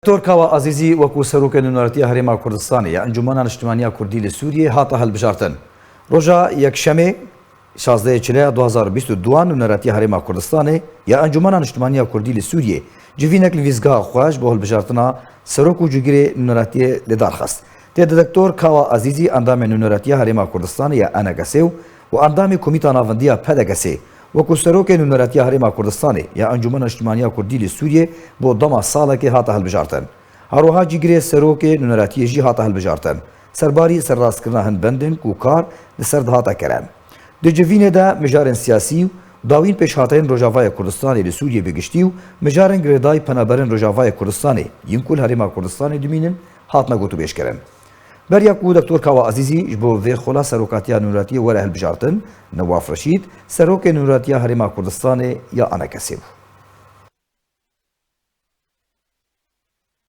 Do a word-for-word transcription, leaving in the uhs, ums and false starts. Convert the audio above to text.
Doktor Kawa Azîzî wekû Serokê Nûneratiya Herêma Kurdistanê ya Encûmena Niştimaniya Kurdî li Sûriyê hate hilbijartin. Roja Yekşemê, şazdehê Çileya du hazar bîst û du, Nûneratiya Herêma Kurdistanê ya Encûmena Niştimaniya Kurdî li Sûriyê civînek li vîzgeha xwe ji bo hilbijartina serok û cîgirê nûneratiyê li dar xist. Tê de Doktor Kawa Azîzî endamê Nûneratiya Herêma Kurdistanê ya ENKSê û û endamê Komîta Navendî ya PDKSê wekû Serokê Nûneratiya Herêma Kurdistanê ya Encûmena Niştimaniya Kurdî li Sûriyê bo dema salekê hate hilbijartin. Herwiha cîgirê Serokê Nûneratiyê jî hate hilbijartin. Serbarî serrastkirina hin bendên ku kar li ser dihate kirin. Di civînê de mijarên siyasî û dawîn pêşhateyên Rojavayê Kurdistanê li Sûriyê bi giştî û mijarên girêdayî penaberên Rojavayê Kurdistanê yên ku li Herêma Kurdistanê dimînin hatine gotûbêjkirin. Beriya ku Doktor Kawa Azîzî ji bo vê xola serokatiya nûneratiyê were hilbijartin, Newaf Reşîd, serokê nûneratiya Herêma Kurdistanê ya ENKSê bû.